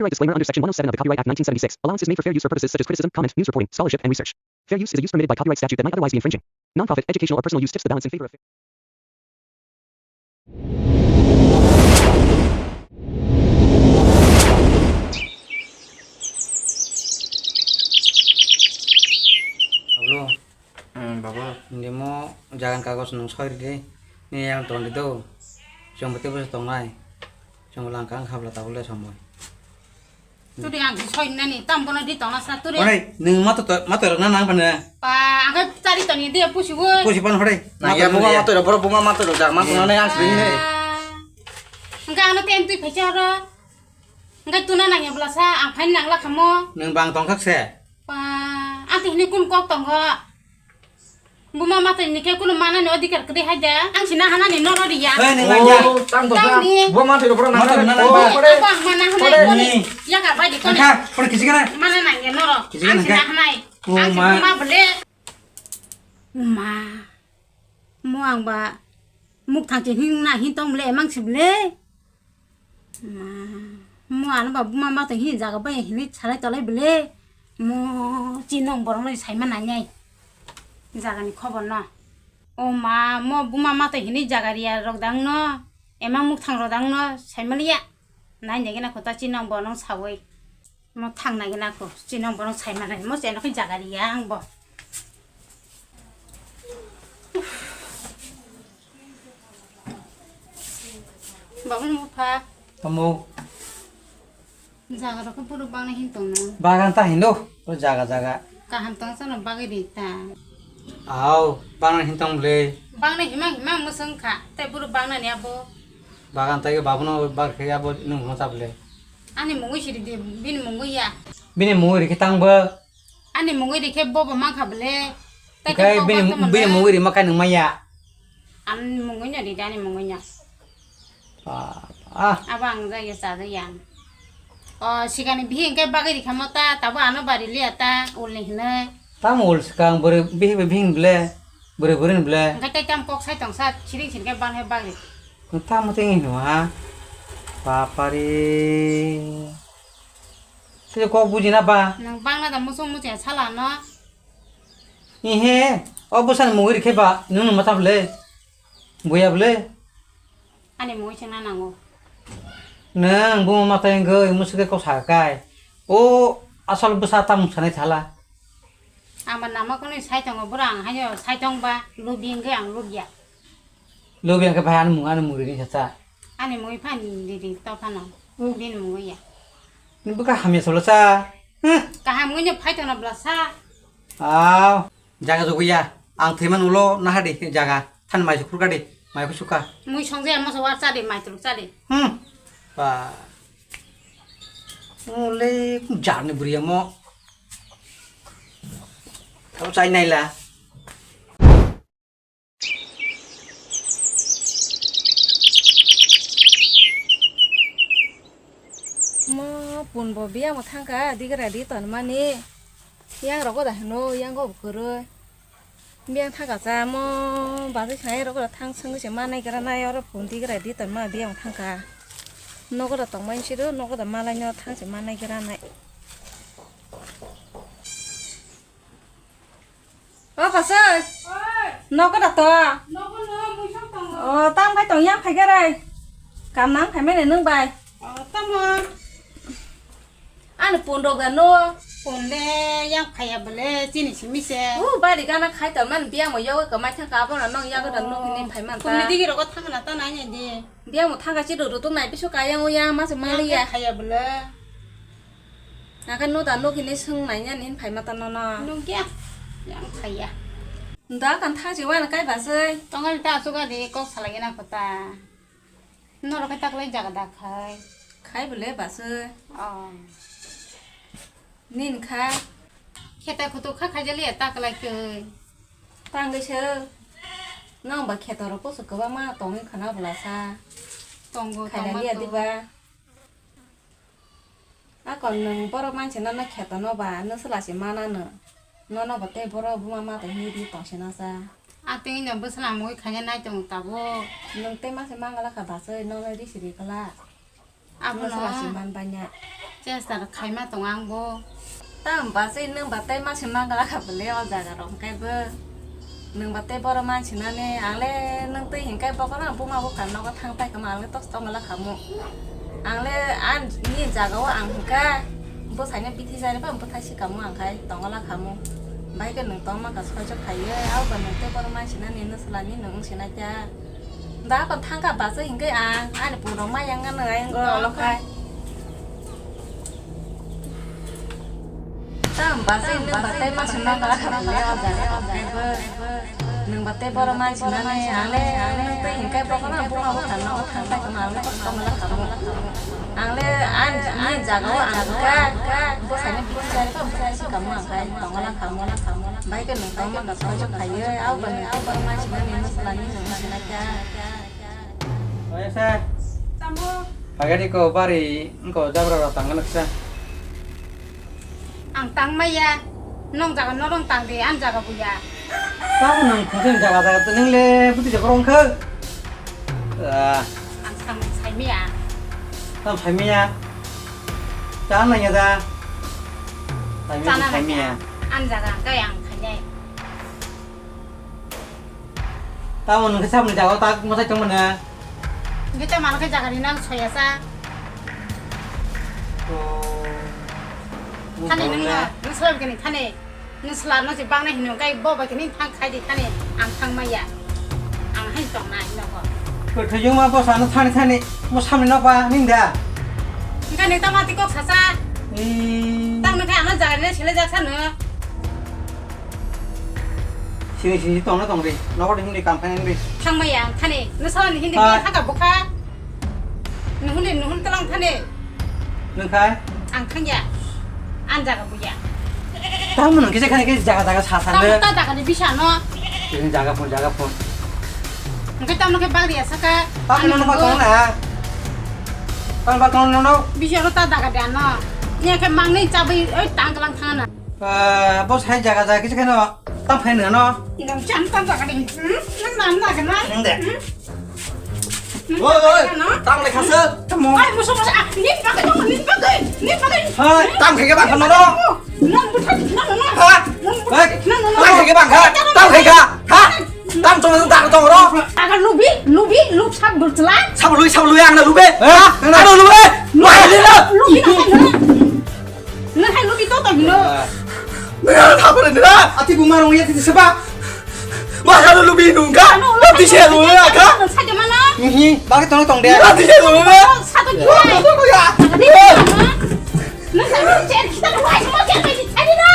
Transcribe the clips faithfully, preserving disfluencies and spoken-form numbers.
Copyright disclaimer under Section one oh seven of the Copyright Act nineteen seventy-six. Allowances made for fair use for purposes such as criticism, comment, news reporting, scholarship, and research. Fair use is a use permitted by copyright statute that might otherwise be infringing. Non-profit, educational, or personal use tips the balance in favor of fair Ablo. Hmm, baba. Hindi mo jagan kagos nung soi ridi. Ni yang ton di do. Chong bete bos tongnai. Chong lang kang habla tabule somoi. Turi ang soi nani tam bono di tongna sa turi. Ore, nung mato to, mato rok na nang pane. Pa, ang ka tari toni dia pusi woi. Pusi pan hore. Na ya mo mato rok, boro buma mato rok jak mato na nai ang sini. Engka ano tem tui phaisa ro. Engka tuna nang ya belasa, ang phain nang la khamo. Nung bang tong khak se. Pa, ang tihni kun kok tong kho. Buma mato ni khe kuno mana ni odikar kri hai da. Ang sina hana ni noro riya. Hei, nung nang ya. Oh, tang to sa. Tang ni. Buma mato rok na nang. Mato rok na nang. Oh, pore. Apa ang mana hana ni. Ya ka bai di kone. Angka, pore kisi kana. Mana nang ya noro. Kisi kana. Ang sina hana. Oh, ang sina ma bele. Ma. Mo ang ba muk thang che hin na hin tong bele emang si bele. Ma, mo ano ba buma ma tong hin jaga bai hin salai tolai bele. Mo chinong borok no sai ma nai nai. Jaga ni khobor no. O ma, mo buma ma tong hin jaga riya rok dang no. Emang muk thang rok dang no sai ma liya. Nai nai gena kota chinong borok no sawi. Mo thang nai gena ko, chinong borok sai ma nai, mo cheno khe jaga riya ang bo. Babu no pha. Tamo. Jaga rok buru bang na hin tong no. Bagan ta hin do, o jaga jaga. Kaham tong sa no bagwi ri ta. Au, bang na hin tong ble. Bang na hima hima mo song kha, te buru bang na ni abo. Bagan ta ke babu no bag khe abo nung mo ta ble. Ani mungwi siri di, bini mungwi ya. Bini mungwi rikhe tang bo. Ani mungwi rikhe bo bo mankha bele. Tei Kai kok bini, kok tamo bini le. Mungwi rima kai nung maya. Ani mungwi no rida, ani mungwi no. Ah, ah. Abo ang jaya cha jaya. O, sigani bihi engke bagwi rikha mo ta, tabo ano bari liya ta, ulni hinoi. Tamo ul sikang bwrwi bihi bihi bile, bwrwi bwrwi bile. Engke tei tam kok sai tong sa, siring siring ke ban he bagwi. Tamo tei hinoi ha. Bapari. Tei kok buji na ba? Nang bangna da muchung muchung sala no. Ihe, o bwsani mungwi rikhe ba, nung nung mata bwle? Buya bwle? Ani mungwi chengna nango. Nung buma mata wngwi musuke kok sa kai. O asol bwsa tamung sanai thala. Ang ba nama kono sai tongo, bwrang hayo sai tong ba, lubi wngwi ang lubya. Lubi wngkhe bai ani mung, ani mung rini sa cha. Ani mungwi phan didi to phano. Hmm. Bini mungwi ya. Ni bwkha hamya solo cha. Hmm. Kaham wngwi no phai tongna bwla sa. Aw, jaga jogo ya. Ang thwiman ulo naha di jaga. Than mai sukur ka di. Mai kusuka. Mui songja mo sa war cha di, mai tuluk cha di. Hmm. Ba. Mole jarni buriya mo. Tau chai naila. Mo punbo biyang bo thangkha, digra di tonmani. Yang rogo da hino, yang go kwrwi. Biyang thangkha cha mo, bazai sanai rogo da thang sungwi se manai gra nai, oro pun digra di tonma biyang bo thangkha. Nogo da tongmani siro, nogo da malai no thang se manai gra nai. O Pasoi. Oi. Nogo da to. Nogo no, mui sok tongo. O, tang bai tong yang phai garai. Kam nang phai mene nung bai. O, tamo. Ani pun rok da no. Pun le yang phai ya bole, chini simi se. U, bari gana khai tong man, biyang mo yogo ka mai thang ka, abo no nong yago da no hini phai man ta. Pun ni digi rogo thang na ta nai nai di. Biyang mo thang ka chi do do to nai bisu ka yang o yang ma se ma li ya. Yang phai ya bole. Nang khe no da nok hinwi swng nai nani hin phai ma ta nono. Nung kya? Yang phai ya. Da kan thang si wan kai ba sui. Tongal ta suga di kok salai na kota. Norok khe taklai jaga da khai. Khai bole ba sui. Oh. Nin kha. Kheta khutu kha khai jali ya taklai khe. Tang khe se. Nang ba kheta ro poso kwbangma tongwi khana bwla sa. Tongo khai tongma liya to. Diba. Akon nwng borok mansi nono kheto no ba, nwswla se mana no. Nono bo tei borok buma ma tong hinwi ri tong se na sa. A tei no bwswla mui khaina nai tongo tabuk. Nwng tei ma se mangala kha basai nono ri siri kala. Abono. Nwswla se man banya. Chesta khaima tong ang bo. Tang ba se nwng ba tei ma se ma gala kha bole o jaga rok hwnkhe bo. Nwng ba tei boro man sinani ang le nwng twi hwnkhe bokhorok buma bupha nogo thang pai kamo ang le tos tong gala khamu. Ang le ani jaga o ang hwnkhe bwsai no bithi jani ba bwthai si kamo ang khai tong gala khamu. Bai khe nwng tong ma kha soi jok khai ye abo ba nwng tei boro man sinani nwng swlani nwng wng sinai kha. Da kon thangka basa hingke ang ani puro maya ngana ngai ngo olo khai. Tam basa nung basa ma suna ka le o jaga le o jaga. Nung bate boro ma suna ne ale nung te hingke bokoro buma bokha no thangka kama ale ko tongla kamo. Ang le ani jaga o ang ka bwsai ni bwsai ko bwsai si kamo ang kai tongla kamo. Bai ke nung tongma ka soi jok khai ye au ba nung au ba ma sina ni nung sina kya. Oya sa. Tamo. Pagari ko bari ko jabra rok tang nang sa. Ang tang maya. Nong jaga norong tang de an jaga buya. Tamo nung khungsa jaga jaga nung le buti jaga rong kha. Ah. Ang sang sai miya. Tamo sai miya. Chana ya da. Sai miya. Chana sai miya. An jaga kai ang khanai. Tamo nung khe sabni jaga tak masai tong mana. Gita mano khe jaga ni nang soya sa. Oh. Thani nung na, nung soya kini thani. Nung sla no si bang na hinu kai bo ba kini thang khai di thani. Ang thang maya. Ang hai tong na hinu ko. Ko thujung ma bo sa no thani thani. Mo samni no pa ning da. Engka ni tama ti kok sasa. Hmm. Tang nung khe ano jaga ni sile jak sa no. Sini sini tongna tong ri. Nokor hindi kam khaina ri. Thangmaya ang thani. Nusala ni hindi biya thaka bukha. Nuhuli nuhul talang thani. Nungkha? Ang thangya. An jaga buya. Tamo nung kisa khani kisa jaga jaga sa sa. Tamo ta jaga ni bisa no. Ini jaga pun jaga pun. Nungkha tamo nungkha bagri asaka. Tamo nungkha tong na. Tamo ba tong no. Bisa no ta jaga dia no. Nya khe mangni chabai oi tangklang thangana. Bo sai jaga jaga kisa kheno tam phai nang no. Nang chan tam jaga ding. Hmm? Nang nam na kana? Nang de. Hmm? Oi, oi, tam le khasa. Tamo. Ai, muso muso. Ah, ni pakai dong, ni pakai, ni pakai. Hai, tam khai ke bang khano no. Nang buthai, nang nang. Ha? Nang buthai, nang nang. Tam khai ke bang kha. Tam khai kha. Ha? Tam chong tak tong ro. Agar lubi, lubi, lub sab dul chla. Sab lui, sab lui ang na lube. Ha? Ano lube. Mai le na. Lubi na. Nang hai lubi to to hino. Nang hai thapre nira. Ati buma rong ya ti seba. Ma ha lubi nung ka. Ati se lu na ka. Sa de mana? Ngi, bagi tong tong de. Ati se lu na. Sa to ki. Nang sa cher kita wai mo cher mai di tadi na.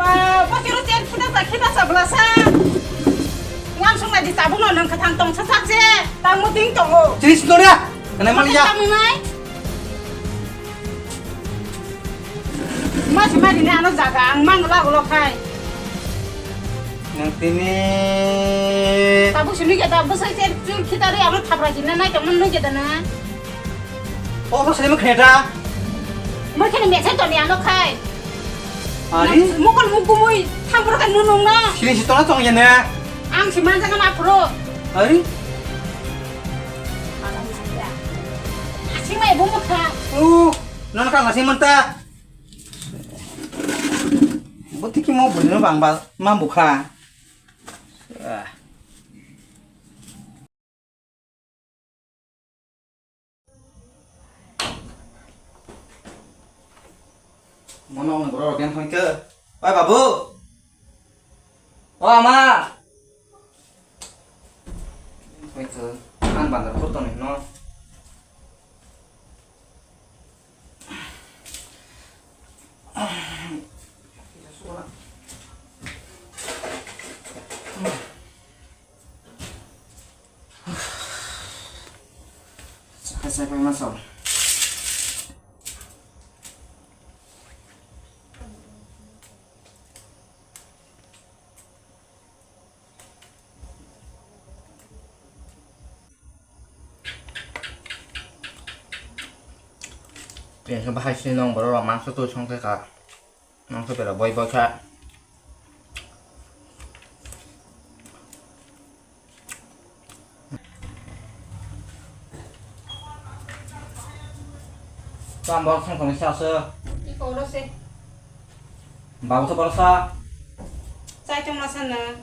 Ba, bo kiro chen khita sa, khita sa bwlasa. Wan sung nai di tabuk no nang khathang tong sa sak se. Tang mo ting tongo. Chini si toria. Kana mali ya. Tang nai. Mas mari na ano jaga ang mang la ulo khai. Nang tini. Tabuk sini kita bwsai chen chul khita ri ano thapra jina nai tong nung jeda na. O ko sele mo kheta. Mo khene mese to ni ano khai. Ari? Mukol mukgumui thambro ka nunung na. Sini si tona tong yene. Ang si manja kana pro. Ari? Asing mai bu mukha. Uh, non ka ngasing menta. Botiki mo bolino bang ba mam bukha. Ah. Mono ang borok yang thangkhe. Oi babu. O ama. Thangkhe. Ang bandar khurtoni no. Sai sai paima sao. Tini khe bahai sini nong borok rok mangso twi song khe ka. Nong khe bera boi boi kha. Tamo borok thang thangwi sa se. Iko oro se. Babu to borok sa. Chai tongma sana.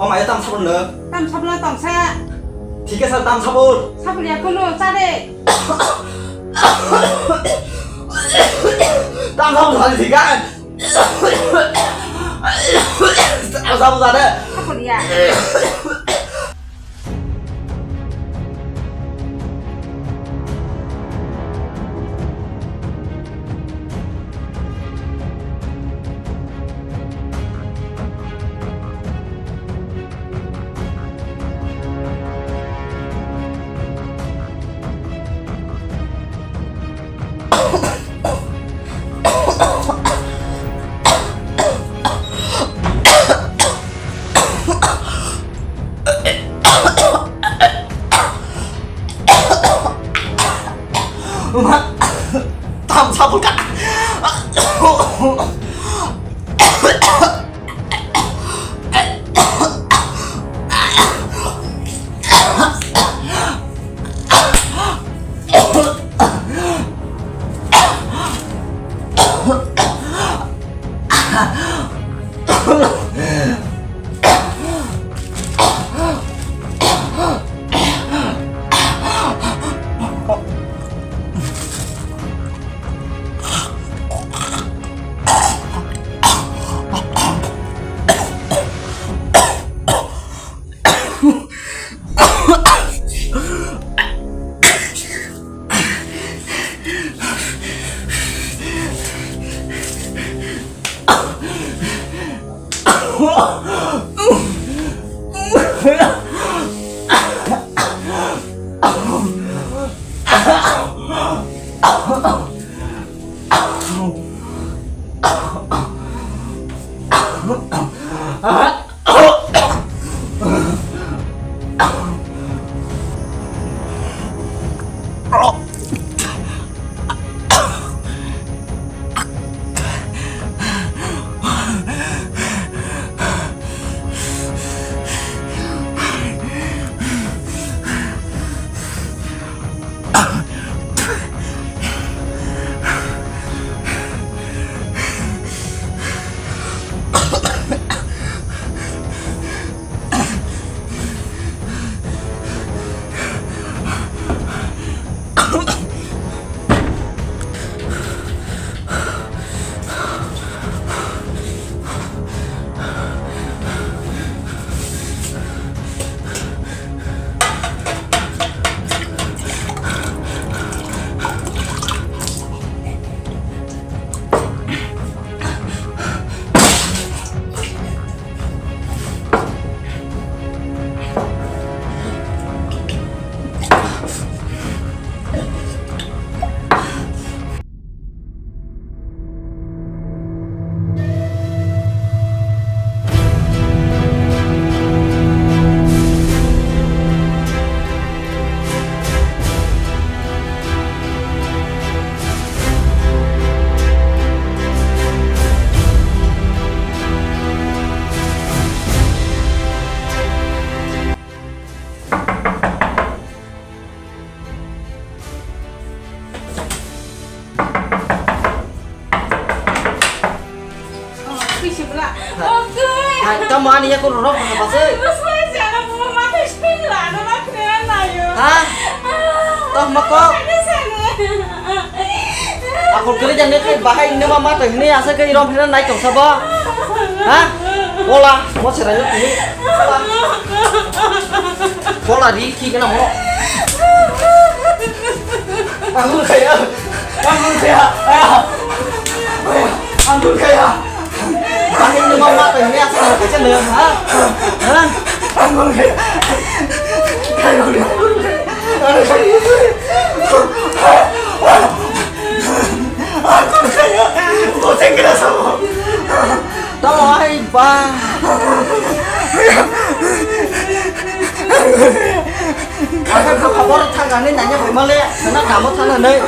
O maya tam sabun no. Tam sabun tongsa. Thik asa tam sabun. Sabun ya kuno sare. Tam sabun sare thik kan. Tam sabun sare. Sabun ya. Tam sabun ka. Hai, tamo ani yakur rok basa basa. Ha? Tamo kok. Akol kiri jane kai bahai ini mama to ini asa kai rom hina nai tong sabo. Ha? Bola, mo serai lo tini. Bola ri ki kena mo. Anggur kaya, anggur kaya, ayah, ayah, anggur kaya. Bahai ini mama to ini asa kai jane, ha? Ha? Anggur kaya, anggur kaya, anggur kaya. Tamo hai ba. Kaka kaka boro thangani nanya bai male, sana kamo thana nei.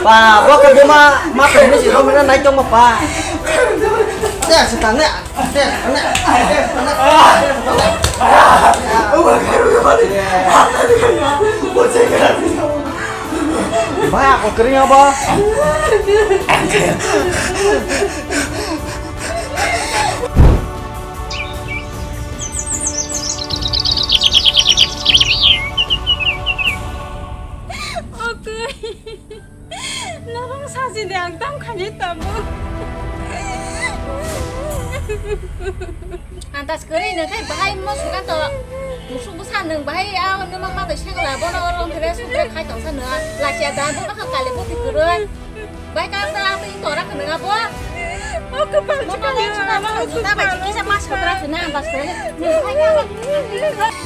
Ba, bo ko buma ma tong ni si romina nai tong ba. Ya, se tang ne. Bhai, ako kering apa? Norok sachi de ang tam khani tamo. Antas kwrwi nung khe bahai mo suka to. Musuk bwsa nung bahai a numa ma bai segala bono oro phire sukre khai tong sa nung. Lachi da bo ka kale bo kwrwi. Bai ka ta ang tora ka nung abo. Mo to nung suna mo juta bai kisa mas ka tra suna antas kwrwi.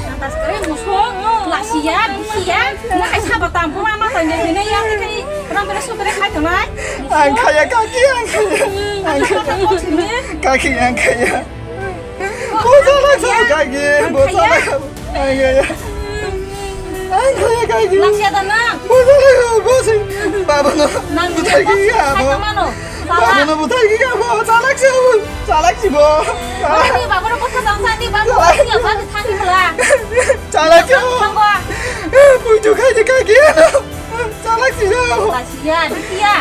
Antas kwrwi musuk lachi ya bisi ya. Mo hai sabo tam bo ma ma tong de ne ya kai. Ram bere sukre khai tongnai. Ang khaya kaki, ang khaya. Ang khaya. Kaki, ang khaya. Bosa laksa kaki, bosa laksa. Ang khaya. Ang khaya kaki. Laksa da na. Bosa laksa, bosa. Baba no. Nang buthai ki ya bo. Baba no buthai ki ya bo. Salak si bo. Salak si bo. Ni baba no bosa dong sa ni baba no bosa dong sa ni thani bela. Salak si bo. Putu khai de kaki. Salak si bo. Siya, siya.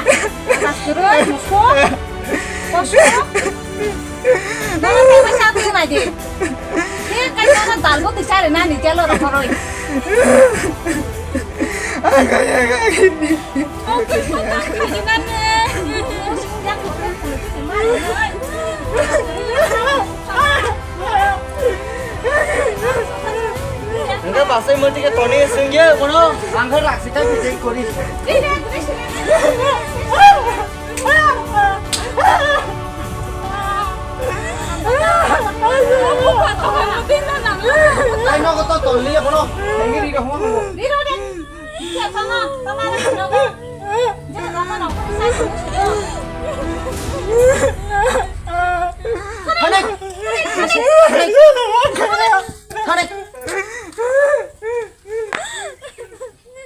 Kasuro, muso. Koso. Nang kaya sa tu na di. Kaya kaya na dalbo tu sare na ni jalo ro koroi. Agai, agai. Oke, kaya na ne. Hingke basai mati ke toni singye kono angkar raksi ta bijai kori. Ai no ko to toli ya kono. Hingke ri ko mo. Hanek! Hanek! Hanek!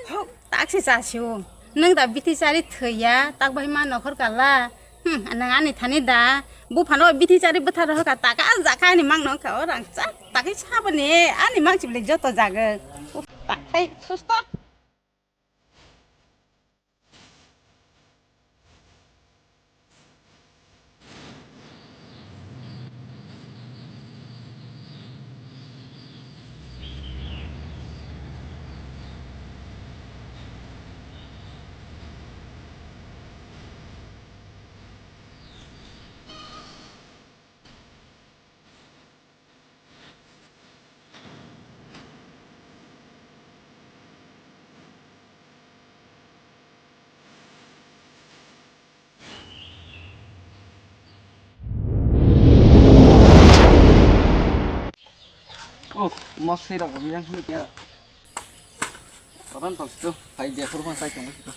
Hok, tak se chasio. Nwng da bithi chari thwiya, tak bai ma nokhor kala. Hmm, nwng ani thani da. Buphano bithi chari bwthar rohor ka, taka jaka ani mang nong kha, o rang cha, takai sabani, ani mang chibli joto jaga. Uf, takai susto. Oh, masih dah kami yang sini ya. Kapan pas tu? Hai dia kurma saya cuma kita.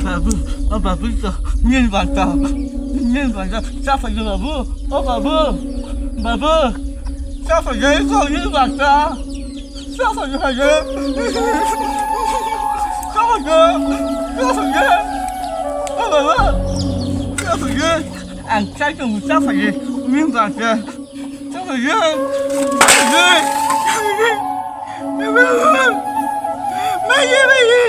Babu, o babu to, nini banta, nini banta, chapa yo babu, o babu, babu, chapa yo ko nini banta. Chapa yo, chapa yo. Chapa yo, chapa yo. O babu, chapa yo. Ang chai tong chapa yo. Min ba cha. Chapa yo. Chapa yo. Mai ye, mai ye.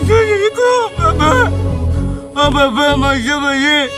Tini ko baba. O baba, maisa bai.